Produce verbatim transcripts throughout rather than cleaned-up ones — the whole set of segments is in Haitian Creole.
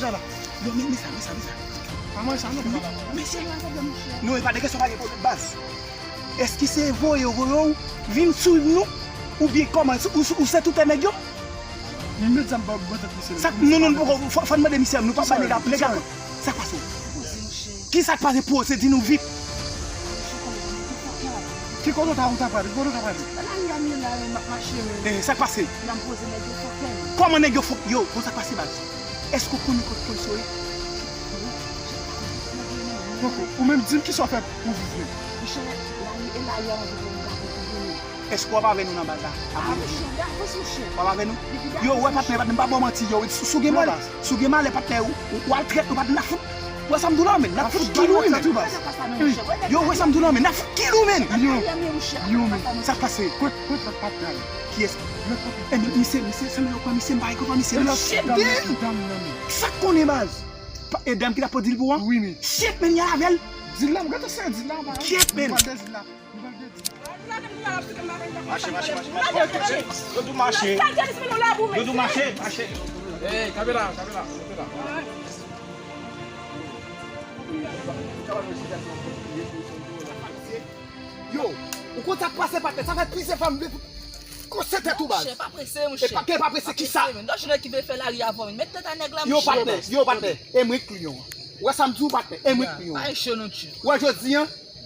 Yo, men, men sa, men sa, men sa. Pa mwen sa, non, pa la. Mesye, nou e pa de kesyon pa gen pwoblèm baz. Èske se voye yo voye w vin swiv nou? Oubyen kòman? Ou, ou, ou se toutè nèg yo? Mwen menm sa m pa mwen tèt misye. Sa, non, non, poko, fò, fò n mande misye, nou pa bay nèg ap, nèg ap. Sa k pase? Ki sa k pase? Poze, di nou vit. Ki kote w ta, w ta prale? Ki kote w ta prale? Eh, sa k pase? Kòman nèg yo fòk yo? Bon, sa k pase, baz? Èske w konnen kote polis yo ye? Poko. Ou menm di m kisa w fè pou w viv menm. Èske w ap avè nou nan baz la? W ap avè nou? Yo, wè patnè, patnè, m pa ba w manti, yo, si w gen malè, si w gen malè, patnè, ou, ou, ou al trèt nou, patnè, n ap fout. Wè sa m di w la, men, n ap fout kilou wi, men. Yo, wè sa m di w la, men, n ap fout kilou, men. Yo, yo, men. Sa k pase? Kot, kot lòt patnè a ye? Kiyès? Lòt patnè. Eh, men misye, misye, se mwen yo pran misye, m pa gen konprann misye, non. Shit, man. Sa k konnen, baz? Pa, e dam ki t ap pran dil pou an? Wi, men. Shit, men, y a avè l. Dil la, m gentan sere dil la, man. Kyèt, men. M pral de dil la. M pral de dil la. Mache, mache, mache, mache. Yo di w mache. Yo di w mache, mache. Ey, kanpe la, kanpe la, kanpe la. Yo, ou konn sa k pase, patnè? Sa fè plizyè fwa m vle konsantre tou, baz. Monchè, pa prese, monchè. E pa, ke pa prese, kisa? Pa prese, men. Lòt jounen ki vle fè lari avè w, men. Met tèt a nèg la, monchè. Yo, patnè, yo, patnè. E mwen k kliyan an. Ou wè sa m di w, patnè? E mwen k kliyan an. Pa enche non, tchou. Ou wè jodi a,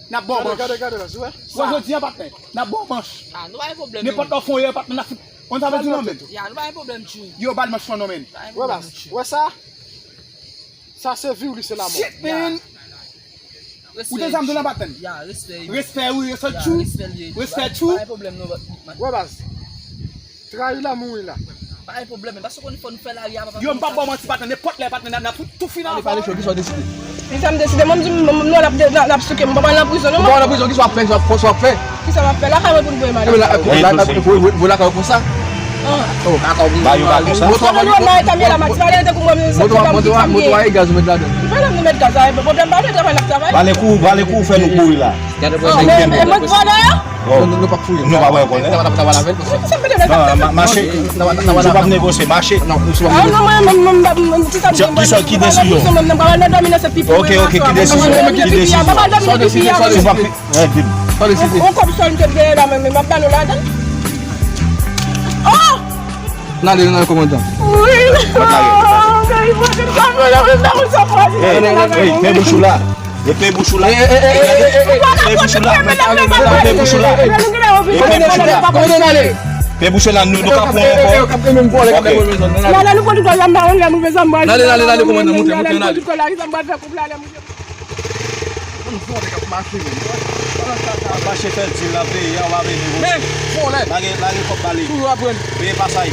n ap ba w manch. Gade, gade, gade, wè. Ou wè jodi a, patnè? N ap ba w manch. Ah, nou pa gen pwoblèm, non. Nenpòt lè w fè yon erè, patnè, n ap fout. Konn sa vle di non, men? Ya, nou pa gen pwoblèm, tchou. Yo, ba l manch lan non, men. Pa gen pwoblèm, tchou. Wè sa? Sa se vi w, li se lanmò. Shit, man. Ou te zanm tou nan patnè. Ya, respè. Respè, wi, respè tchou. Respè tchou. Pa gen pwoblèm, non. Wè, baz. Trayi lanmou wi la. Pa gen pwoblèm, men paske w konn fò nou fè lari a, papa. Yo, m p ap ba w manti, patnè. Nenpòt lè, patnè, n ap, n ap fout tou final ansanm. Pale, pale, kisa w deside? Kisa m deside? Mwen, m di m, m, m, non, l ap de-, l ap, l ap souke m. M pa pral nan prizon, non, mwen. Ou pa pral nan prizon, kisa w ap fè? Sa w ap fè? Sa w ap fè? Lakay mwen pou n voye m ale. Lakay, voye lakay ou konsa? Ah. Oh, kaka ou. Ba yo ba konsa. Moto a, moto a, moto a, moto a, e gaz ou met ladan. Pale m nou met gaz la, pwoblèm pa nou travay n ap travay. Pale kou, pale kou, fè nou kouri la. Gade, e mwen k vòlè a? Nou pa fouye. Nou pa wè konnen. Sa va, sa va lavel. Non, mache. Misye p ap negosye, mache. Ah non, mwen menm, mwen, mwen, mwen, kisa, kisa, ki desizyon? Mwen pa nan dòmi nan se pipi. Ok, ok, ki desizyon? Ki desizyon? Mwen pa dòmi nan pipi a. Ou pa, eh, di m. On kòb sòl m te dèyè la, men, men, m ap ba nou ladan. Oh! N ale, n ale, kòmandan. Wi. Hey, hey, hey, fè bouch ou la. Yo peye bouch ou la. Yo peye bouch ou la. Yo peye bouch ou la. Yo peye bouch ou la. Peye bouch ou la, nou, nou ka pran ankò. Ok. N ale, n ale, n ale, kòmandan, monte, monte, n ale. Mache fè dil la, peye a, w a vini. Men, vòlè. Lage, lage kòb ba li. Toujou ap pran. Peye pasaj.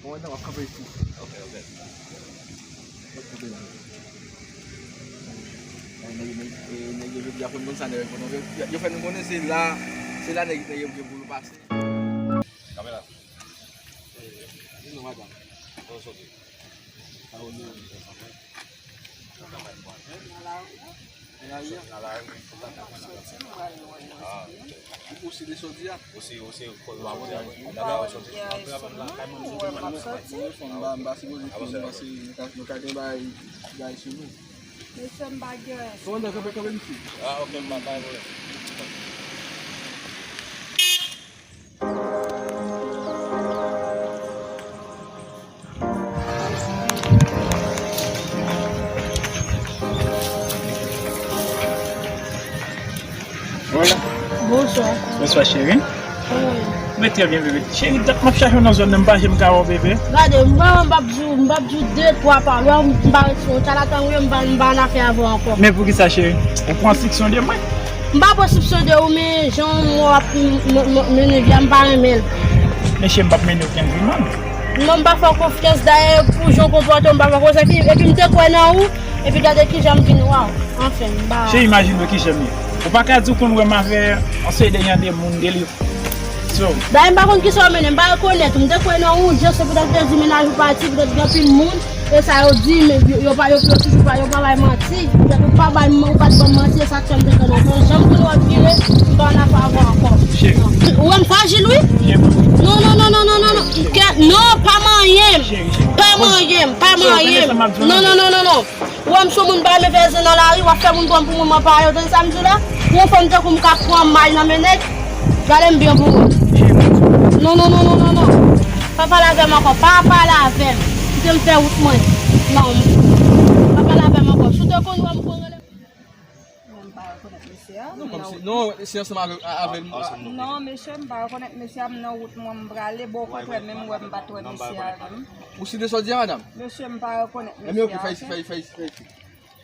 Kòmandan, w ap kanpe isit. Ok, ok. W ap kanpe la. Nèg, nèg, e, nèg yo jodi a fè n konn sa, nèg yo fè n konnen, yo, yo fè n konnen se la, se la nèg, nèg yo gen pou yo pase. Kamera. E, di nou, madanm. Kote w soti? Sa ou di? Ou si de soti a? Ou si, ou si, ou pa konn. Mwen pa sipoze fin, mwen panse nou ka, nou ka gen bagay, bagay sou nou. Mesye, m pa gen anyen. Kòmandan, kanpe, kanpe, mesye. Ah, ok, m pa, pa gen pwoblèm. Hola. Bonsoir. Bonsoir, chérie. Kòman w ye? Mwen trè byen, bebe. Cheri, dat m ap chache w nan zòn nan, m pa janm ka wè w, bebe. Gade, mwen, m p ap di w, m p ap di w de, twa pawòl, m pa ret sou yon chalatan, wi, m pa, m pa annafè avè w ankò. Men poukisa, cheri? Ou pran siksyon de mwen? M pa pran siksyon de ou, men jan w ap m-, m-, m-, mennen vi a, m pa renmen l. Men cheri, m p ap mennen okenn vi mal. Non, m pa fè w konfyans, dayè, pou jan w konpòte w, m pa fè w konfyans, epi, epi m te kwè nan ou, epi gade kijan m vin wè w. Anfen, m pa. Cheri, imajine w kijan m ye. Ou pa ka di w konn wè m avè yon seri de jan de moun de li. So, dayè, m pa konn kisa w mennen, m pa rekonèt ou. M te kwè nan yon je, se poutèt ou te di mennaj ou pati, poutèt gen anpil moun, e sa yo di, men yo, yo pa, yo, yo toujou pa, yo pa bay manti. Poutèt ou pa bay, ou pa t ban m manti, e sa k fè m te kwè nan, men jan m konn wè w vire, m pa nan afè avè w ankò. Cheri. Ou wè m frajil, wi. Non, non, non, non, non, non, non. Kè, non, pa manyen m. Cheri, cheri. Pa manyen m, pa manyen m. Non, non, non, non, non. Ou wè m sou moun pa renmen fè zen nan lari, w ap fè moun pran m pou moun mwen pa yo, tande sa m di w la? Pou yon fanm tankou m k ap pran may nan men nèg, gade m byen pou ou. Non, non, non, non, non, non. Pa pale avè m ankò, pa pale avè m. Kite m fè wout mwen. Non, pa pale avè m ankò. Si w te konn wè m konn rele. Non, m pa rekonèt mesye a. Non, kòmsi, non, se ansanm avè, avè l. Non, mesye, m pa rekonèt mesye a, m nan wout mwen, m prale, bon, okontrè, menm wè m pa t wè mesye a, menm. Ou si de sa w di a, madanm? Mesye, m pa rekonèt mesye a, ok? Fè isi, fè isi, fè isi.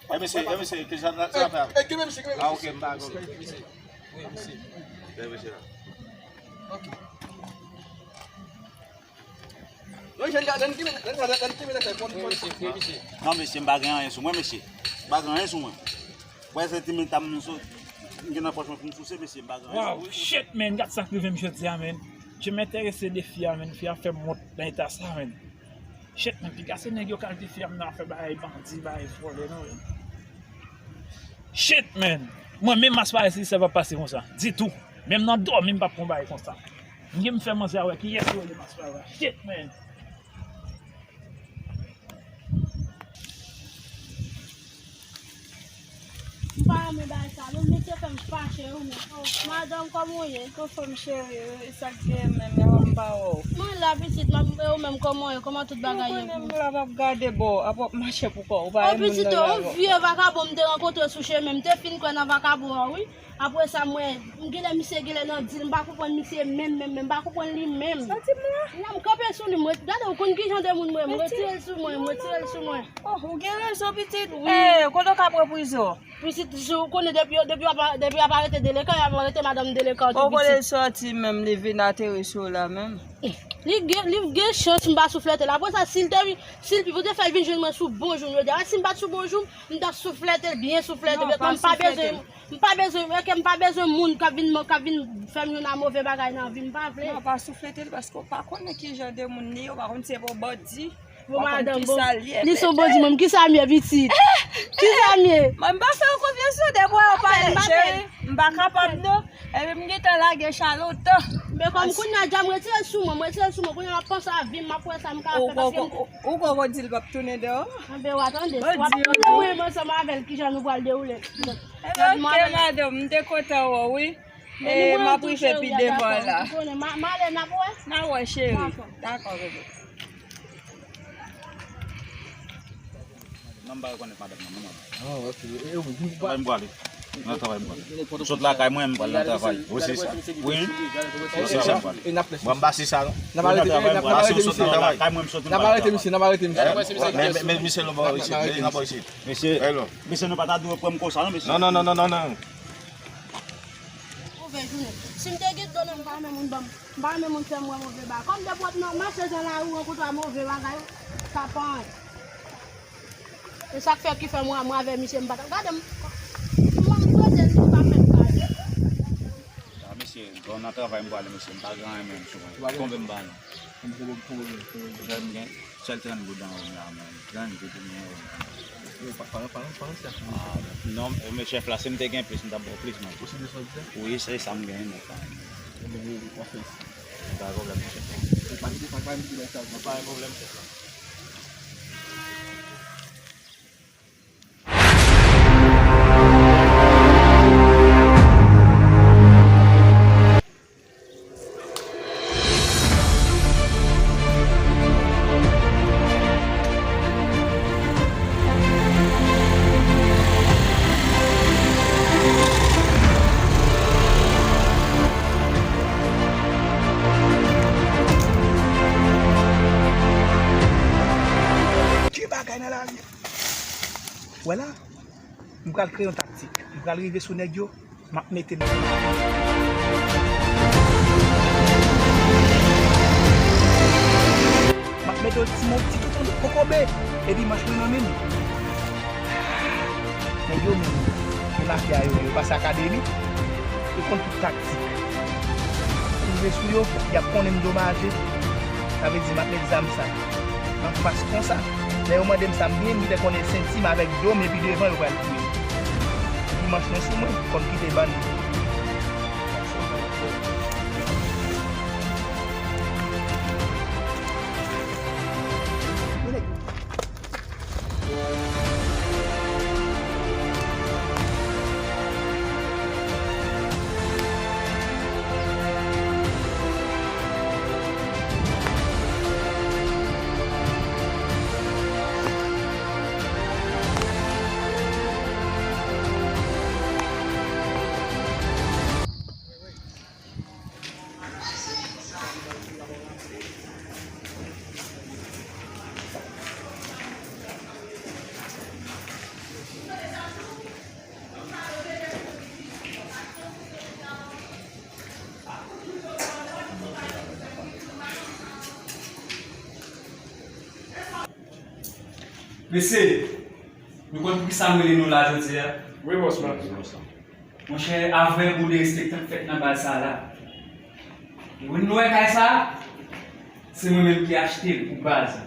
E mesye, e mesye, ki jan sa fè? E, e, kenbe mesye, kenbe mesye. Ah, ok, m pa rekonèt mesye. Wi, mesye. Kenbe mesye la. Ok. Non, jèn gason, kenbe, kenbe, kenbe, kenbe, kenbe, kenbe. Non, mesye, m pa gen anyen sou mwen, mesye. M pa gen anyen sou mwen. Wè, se ti menm tam m sot, m gen nan pòch mwen pou m souse, mesye, m pa gen anyen. Wow, shit, man, gad sa k rive m jodi a, man. Je m enterese de fi a, man. Fi a fè m wont nan eta sa, man. Shit, man, piga se nèg yo k al di fi a m nan afè bagay bandi, bagay vòlè, non, man. Shit, man. Mwen menm mas parèy si sa pa pase konsa. Ditou. Menm nan dòmi m p ap pran bagay konsa. M gen m fè manzè a wè kiyès yo rele mas parèy. Shit, man. M pa renmen bagay sa non, mesye fè m fache wi, men oh, madanm, kòman w ye? Anfòm cheri, e sa k gen menm, yon m pa wè w. Mwen la pitit, m ap, e ou menm kòman w ye? Kòman tout bagay ye pou ou? Ou konnen m la m ap gade bò, ap w ap mache pou kò w, ou pa yon moun nan la. Oh pitit, yon vye vakabon m te rankontre sou chemen, m te fin kwè nan vakabon an wi. Apre sa, mwen, m genlè misye genlè nan dil, m pa konprann misye menm, menm, menm, m pa konprann li menm. Sa di m la? La, m kanpe sou li, mwen, gade, ou konn ki jan de moun mwen, m retire l sou mwen, m retire l sou mwen. Oh, ou gen rezon, pitit. Wi. Eh, kote w ka pran prizon? Pitit, si w konnen depi yo, depi yo ap, depi yo ap arete delekan, yo ap arete madanm delekan tou, pitit. Ou konnen l sòti menm, li vin atere sou w la menm. Li gen, li gen chans m pa souflete l. Apre sa, si l te, si l, pou te fè l vin jwenn mwen sou bon jou m, yo di, a, si m pa t sou bon jou m, m t ap souflete l, byen souflete l, men kòm m pa bezwen, m pa bezwen, ok, m pa bezwen moun k ap vin, k ap vin fè m youn a move bagay nan vi m, m pa vle. Non, pa souflete l, paske w pa konnen ki jan de moun li ye, w pa konn si se yon bandi, w pa konn kisa l ye. Li se yon bandi menm, kisa m ye, pitit? Kisa m ye? Mwen, m pa fè w konfyans non, depi w pa pale, cheri, m pa kapab non. Epi m gentan lage chalot. Men kòm kounye a dja m retire l sou mwen, m retire l sou mwen, kounye a m ap panse a vi m, m ap wè sa m ka fè, paske m Ou kòkòdil p ap tounen deyò. Anben w a tande, w ap tande mwen menm ansanm avè l kijan nou pral dewoule. Ebyen, ok, madanm, m te kontan wè w, wi. E, m ap rive pi devan la. M ale, n ap wè. N a wè, cheri. Dakò, bebe. Non, m pa rekonèt madanm nan, non, madanm. Ah, ok. E, e, ou, ou pa Travay m prale. Nan travay m prale. M sot lakay mwen, m pral nan travay. Wi, se sa. Wi. Wi, se sa. Bon, m pa se sa, non. N ap arete, n ap arete misye. Lakay mwen, m sot, m pral nan travay. N ap arete misye, n ap arete misye. Men, men, men, misye, lò bò isit. Mesye, mesye, nou pa ta dwe pran m konsa, non, mesye. Non, non, non, non, non, non. Move jounen. Si m te gen do nan m pa renmen moun ban m, m pa renmen moun fè m wè move bagay. Kòm depi w ap nan mache nan lari, ou rankontre a move bagay, sa pa anyen. E sa k fè ki fè mwen, mwen avè misye m pa t ap gade m. Mwen m poze l, li pa fè m gade. A, mesye, bon, nan travay m prale, mesye, m pa gen anyen menm sou mwen. Konbyen m ba nou? Konbyen, konbyen, konbyen? Sèl trant goud anwo m la, men. Trant goud ou gen anwo m la. Yo, pa, pa, pa, pa, pa, pa, Ah, non, men chèf la, si m te gen plis, m t ap ba w plis, men. Ou se de sa w di sa? Wi, se sa m genyen, men, kanmenm. Ebyen, ou, ou, ou fè sa. Pa gen pwoblèm, chèf la. Ou pa kite sa, pa kite sa. Pa gen pwoblèm, chèf la. Ki bagay nan lari a? Wè la, m pral kreye yon taktik. M pral rive sou nèg yo, m ap mete m, m ap mete yon ti, yon ti touton kokobe, epi manch mwen nan men m. Nèg yo menm, yo Mafya yo, yo pase akademi, yo konn tout taktik. Rive sou yo, y ap konnen m domaje, sa vle di m ap met zam sa anfas konsa. Lè yo mande m sa, m byen, m gentan konnen senti m avèk do m epi devan yo pral touye m. Epi manch mwen sou mwen, fò m kite bann. Mesye, nou konn poukisa m rele nou la jodi a? Wi, bòs la. Monchè, avè yon derespektan k fèt nan baz sa la. E wi, nou wè kay sa, se mwen menm ki achte l pou baz.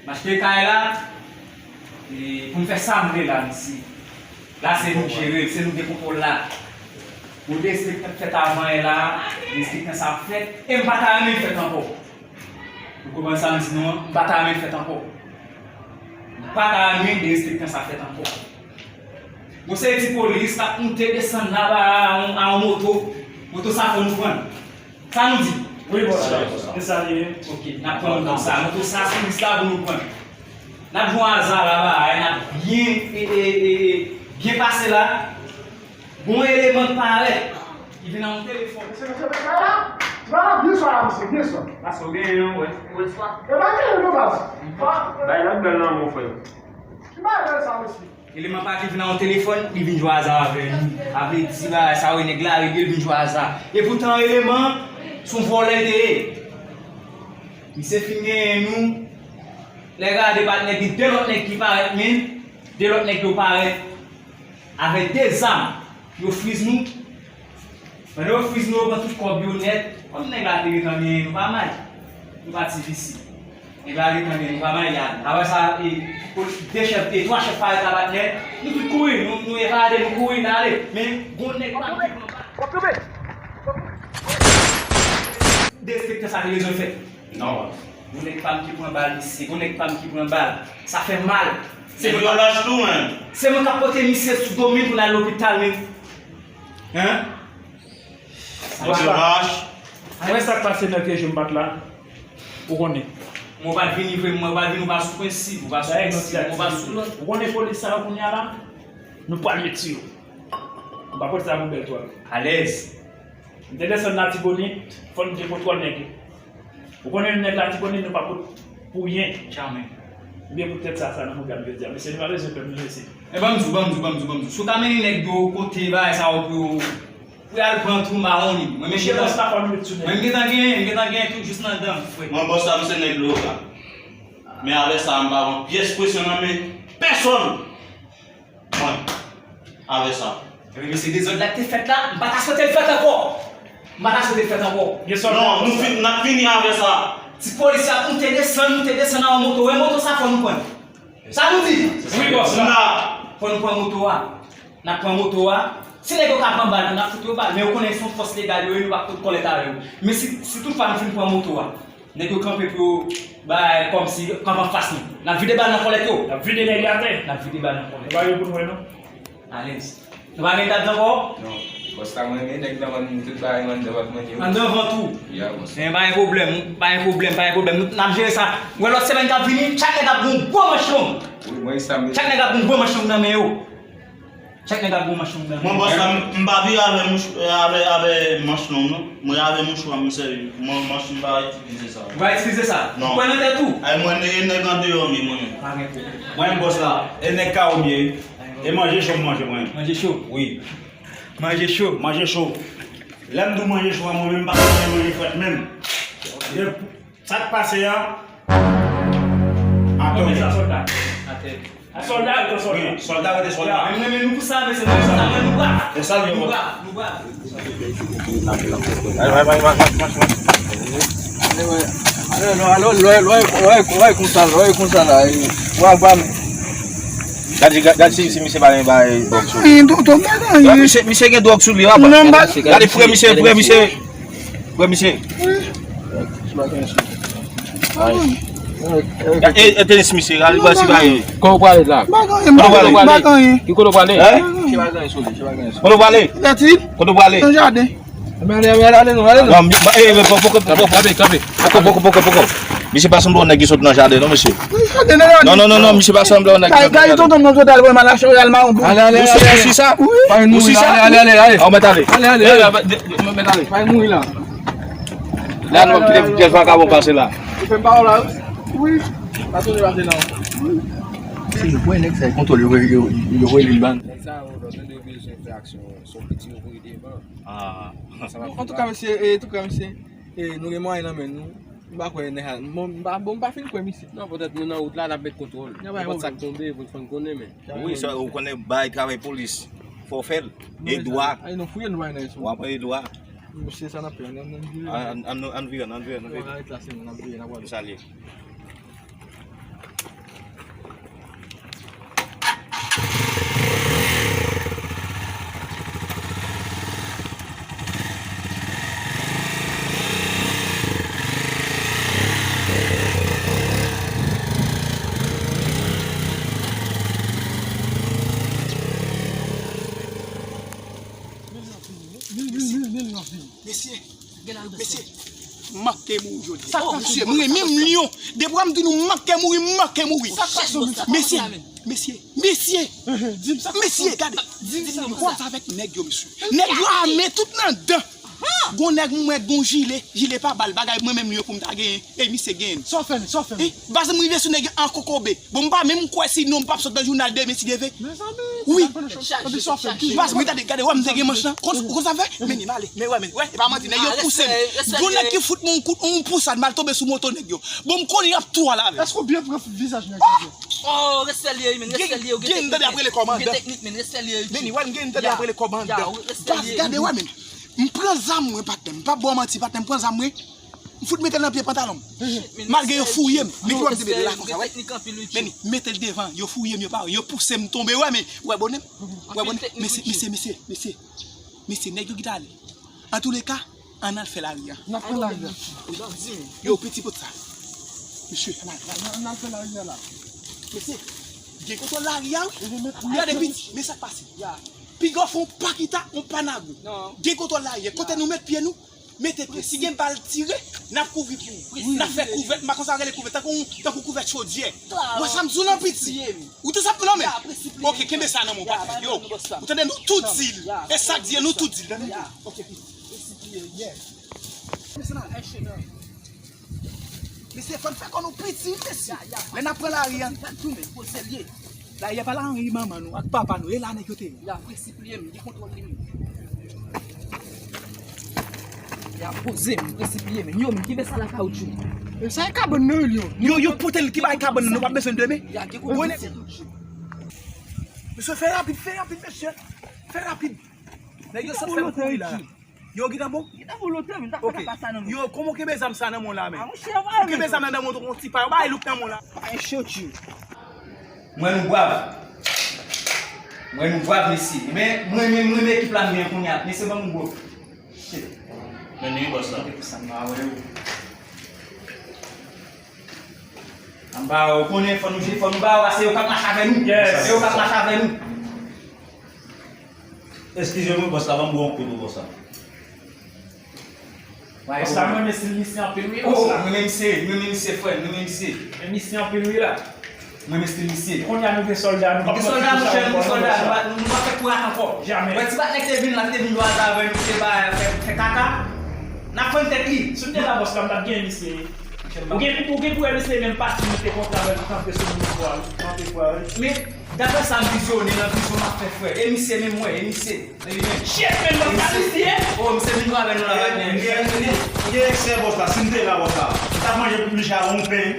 M achte kay la, e pou m fè sa m vle la, mesye. La, se nou k jere l, se nou k gen kontwòl la. Yon derespektan k fèt avan yè la, derespektan sa ap fèt, e m pa ta renmen l fèt ankò. Ou konprann sa m di nou an? M pa ta renmen l fèt ankò. M pa ta renmen derespektan sa fèt ankò. Gon seri ti polis k ap moute desann la ba a yon, a yon moto. Moto sa fò nou pran l. Sa nou di? Wi, bòs la. Se sa li ye. Ok, n ap pran moto sa. Moto sa, polis la pou nou pran l. N ap jwe aza la ba a, n ap byen, e, e, e, e, byen pase la. Gon eleman k parèt. Li vin ak yon telefòn. Mesye, mesye, mesye, la. Byen swa la, mesye, byen swa. Paske w genyen yon wè, wè swa. E pa genyen non, baz. Bay la bèl nan men w, frè. Ki bagay bèl sa, mesye? Eleman pa ki vin ak yon telefòn, li vin jwe aza avè nou. Sa vle di bagay sa, wè nèg la rele l vin jwe aza. Epoutan eleman, se yon vòlè l te ye. Misye fin genyen nou. Lè gade patnè, gen de lòt nèg ki parèt, men de lòt nèg yo parèt. Avèk de zam, yo friz nou. Pandan yo friz nou, yo pran tout kòb yo nèt. Kòm nèg la te gentan genyen, nou pa may. Nou pati visi. Nèg la gentan genyen, nou pa may, y ale. Apre sa, e, de chèf, e, twa chèf parèt la, patnè. Nou tout kouri, nou, nou evade, nou kouri, n ale. Men, gon nèg pa ki pran bal. Derespektan sa te bezwen fèt. Non. Gon nèg pa m ki pran bal, mesye. Gon nèg pa m ki pran bal. Sa fè mal. Se mwen k ap, se mwen k ap pote misye sou do m pou l al lopital, men. Hein? Mwen sa k pase nan ke je m bat la. Ou konnen. Mwen pa t vini vre, mwen pa t vini, ou pa sou prensip, ou pa sou prensip, ou pa sou lòd. Ou konnen polis sa yo kounye a la? Nou pral met sou yo. M pa pote sa pou bèl twal. Alèz. M te desann Latibonit, fò n te kontwòl nèg yo. Ou konnen nèg Latibonit, nou pa pot pou yen. Jamè. Ebyen poutèt sa, sa nan mouda m jodi a. Mesye, nou pa bezwen pè m, mesye. E ban m di w, ban m di w, ban m di w, ban m di w. Si w ka mennen nèg yo kote bagay sa yo pou yo, pou y al pran twou mawon li. Mwen menm gentan, mwen menm gentan genyen, m gentan genyen tout jis nan dan m, frè. Mwen bòs la, m se nèg Loga. Men avèk sa, m pa pran pyès presyon nan men pèsonn. Mwen, avè sa. Ebyen, mesye, dezòd la k te fèt la, m pa ta swete l fèt ankò. M pa ta swete l fèt ankò. Non, nou fin, n ap fini avè sa. Ti polis ap moute desann, moute desann nan yon moto. Wè moto sa fò nou pran. Sa nou di? Wi, bòs la. Fò nou pran moto a. N ap pran moto a. Si nèg yo ka pran bal, n ap fout yo bal. Men yo konnen se yon fòs legal yo ye, nou p ap pot kòlèt avè yo. Men si, si toutfwa nou fin pran moto a, nèg yo kanpe pou yo bay kòmsi kanpe anfas nou. N ap vide bal nan kòlèt yo. N ap vide nèg yo atè. N ap vide bal nan kòlèt yo. Nou pa gen pou nou wè non. Alèz. Nou pa gen dat ankò? Non. Bòs la mwen gen nèg nan vann tout bagay anndan pa t mwen yo. Anndan vant ou? Ya, bòs. Men pa gen pwoblèm, pa gen pwoblèm, pa gen pwoblèm. Nou, n ap jere sa. Ou wè lòt semèn k ap vini, chak nèg ap gen yon gwo manch long. Wi, mwen sa m. Chak nèg ap gen yon gwo manch long nan men yo. Chak nèg ap gen yon manch long nan men yo. Mwen bòs la, m, m pa vire avè mouch-, avè, avè manch long non. Mwen avè mouchwa m sèvi. Mwen manch m pa itilize sa. Ou pa itilize sa? Non. Ou kwè nan tèt ou? Ay mwen e nèg andeyò m ye mwen menm. Pa gen pwoblèm. Mwen bòs la, e nèg kawo m ye. E manje cho m manje mwen. Manje cho? Wi. Manje cho. Manje cho. Lè m di w manje cho a mwen menm m pa ka manje manje frèt menm. Sa k pase a? Atò. Konbyen sa sòlda? Atè. Sòlda rete sòlda. Wi, sòlda rete sòlda. Men, men, men nou pou sa, mesye, nou pou sa, men nou brav. Nou salye, nou brav, nou brav. Ay, ay, ay, ay, ay, ay. Alo, alo, lè, lè, lè, lè, konsa, lè, konsa la, e, w ap ba m. Gad, gad, gad si, si misye pa gen bagay dwòg sou li. Anyen, tonton, pa gen anyen. Misye, misye gen dwòg sou li, w ap ba. Non, m pa. Gade frè misye, frè misye. Frè misye. Wi. Ay. E, e, tenis misye, gade, gad si pa gen. Kote w prale la? M pa gen anyen, m pa gen anyen, m pa gen anyen. Ki kote w prale? Hein? Misye pa gen anyen sou li, misye pa gen anyen sou li. Kote w prale? Kote w prale? Nan jaden. Men ale, men ale, ale non, ale non. Non, mi, e, e, poko, poko, poko. Kanpe, kanpe. Poko, poko, poko, poko. Misye pa sanble yon nèg ki sot nan jaden, non, mesye. Nan jaden, nan jaden. Non, non, non, non, misye pa sanble yon nèg ki sot nan jaden. Kay, kay tonton m nan sot al voye m al achte yon real mawon pou. Ale, ale, ale, ale. Ou si sa? Ou si sa? Ale, ale, ale, ale. An, mèt ale. Ale, ale, ale. Mèt ale. Kay mouri la. La, nou ap kite kèk vakabon pase la. Ou fè m pawòl la, wi. Wi. Pa sonje pase non. Si yo voye nèg sa, yo kontwole, yo, yo, yo voye li ban. Nèg sa, yo, yo tande yo bezwen fè aksyon, se yon piti yo voye devan. Ah. Antouka, mesye, e, antouka, mesye, e, nou gen mwayen nan men nou. M pa kwè nèg la, bon, m pa, bon, m pa fin kwè misye. Non, poutèt nou nan wout la, n ap met kontwòl. Nenpòt sa k tonbe, pou n fè n konnen, men. Wi, sa, ou konnen bay travay polis. Fò w fè l. E dwa. Ay, nou fouye, nou bay nèg sou. W ap e dwa. Mesye, sa n ap fè, ann, ann, ann vire. Ann, ann, ann vire, ann vire, ann vire. Ann rete la, se nou, n ap vire, n ap wè. Salye. Mesye, mesye, m manke mouri jodi. Sa k pase? Mesye, m renmen m lyon. Depi w a m di nou m manke mouri, m manke mouri. Sa k pase, mesye? Mesye, mesye, mesye. Di m sa k pase. Mesye, gade. Di m sa k pase. Ou avèk nèg yo, mesye. Nèg yo ame tout nan dan. Gon nèg m wè gon jile, jile pa bal, bagay mwen menm yo pou m ta genyen. E misye genyen. Sa w fè, sa w fè? Baz m rive sou nèg yo an kokobe. Bon, m pa menm kwè si non m p ap sot nan jounal demen si Dye vle. Mezanmi, wi. Epi sa w fè, ki jan? Baz mwen tande, gade, wè m te gen manch lan. Konn, ou konn sa m fè? Men ni m ale. Men wè, men, wè, e pa manti, nèg yo pouse m. Gon nèg ki fout mwen yon kout, yon pousad, m al tonbe sou moto nèg yo. Bon, m konnen y ap tou al avè m. Èske w byen pran vizaj nèg yo? Oh, respè l ye, men, respè l ye, ou gen teknik, men. Gen, gen, tande ap rele kòmandan. Ou gen teknik, men, respè l ye. Men ni wè, m gen tande ap rele kòmandan. Baz, gade, wè, men. M pran zam mwen, patnè m. M p ap ba w manti, patnè m. M pran zam mwen. M fout mete l nan pye pantalon m. Malgre yo fouye m. Men ki wè m te mete la konsa, wè. Men ni, mete l devan. Yo fouye m, yo pa wè. Yo pouse m tonbe, wè, men. Wè, bonè m. Wè, bonè m. Mesye, mesye, mesye, mesye. Mesye, nèg yo ki t ale. Antouleka, ann al fè lari a. N ap fè lari a. Yo, piti pot sa. Mesye, ann al, ann al, ann al fè lari a la. Mesye, gen kontwòl lari a, wi. Gade, piti, men sa k pase. Piga w fè yon pakita, yon panagou. Gen kontwòl lari a. Kote nou met pye nou, mete pye. Si gen bal tire, n ap kouvri pou ou. N ap fè kouvèt, m pa konn sa yo rele kouvèt, tankou, tankou kouvèt chodyè. Ou wè sa m di w nan piti? Ou te sa pou non, men? Ok, kenbe sa nan men w, patnè. Yo, ou tande, nou tou di l. E sa k di, nou tou di l, tande? Ok, piti. Mesye, fò n fè kò nou piti, mesye. Lè n ap pran lari a. Lari a pa la anri manman nou ak papa nou. E la nèg yo te ye. Ya, presipliye m, gen kontwòl li menm. Ya poze m, presipliye m. Yo, men, kenbe sa la kawotchou. E sa e kabann nan, yo. Yo, yo pote l ki bay kabann nan, nou pa bezwen demen. Ya, gen kontwòl li. Mesye, fè rapid, fè rapid, mesye. Fè rapid. Nèg yo sot fè kouri la. Yo, gitan bon? Gitan bon lotè, men ta fè papa sa nan men. Yo, kòman w kenbe zam sa nan men w la, men? Ah, monchè, ou kenbe zam nan nan men w, yon ti pa, yo bay louk nan men w la. Pa enkyete w. M wè nou brav. M wè nou brav, mesye. Men, mwen, mwen, mwen, men ekip la m gen kounye a. Mesye, ban m yon gwo. Shit. Men nou, bòs la. Mete pou sa, m pa wè yo. M pa wè, ou konnen, fò nou, fò nou ba yo, se yo k ap mache avè nou. Yes. Se yo k ap mache avè nou. Eskize mwen, bòs la, ban m bon kout ou konsa. Bòs la, mwen renmen stil misye anpil, wi, bòs la. Oh, mwen renmen misye, mwen renmen misye, frè, mwen renmen misye. Men misye anpil, wi, la. Mwen renmen stil misye. Kounye a nou gen sòlda, nou p ap pran sòlda, monchè, nou gen sòlda, nou pa, nou pa fè kou ak ankò. Jamè. Wè, ti patnè k te vin la, ki te vin jwe avè nou, se ba, fè, fè kaka. N ap pran tèt li. Si m te la, bòs la, m t ap genyen misye. Ou gen, ou gen pou wè misye menm pati mete kontra avè l, kanpe sou moun pou al, kanpe pou al. Men, daprè sa m vizyone nan vizyon m ap fè, frè. E misye menm, wè, e misye. E li menm. Shit, men bòs la, misye. Oh, misye vin avè nou la, patnè. M gen, m gen, m gen eksè, bòs la. Si m te la, bòs la, m t ap manje pou misye a yon pen.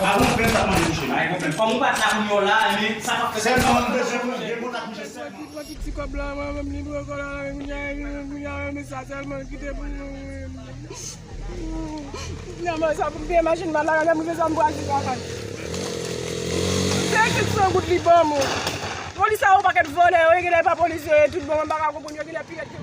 Pa gon plenn sa mande misye, pa gon plenn. Kòm ou pa t la kounye a la, ebyen, sa pa fè. Sèlman, m bezwen mwen gen kontak misye sèlman. Mwen ki pran tout ti kòb la, mwen menm li dwe kòb la, men kounye a, kounye a, men sa sèlman kite pou mwen. Finalman, sa pou m peye machin pa la, menm rive sa m pral di travay. Se ekip san goud li ban mwen. Polis sa yo pakèt vòlè, yo genlè pa polis yo ye, tout bon, mwen pa ka konprann, yo genlè pi rèd ke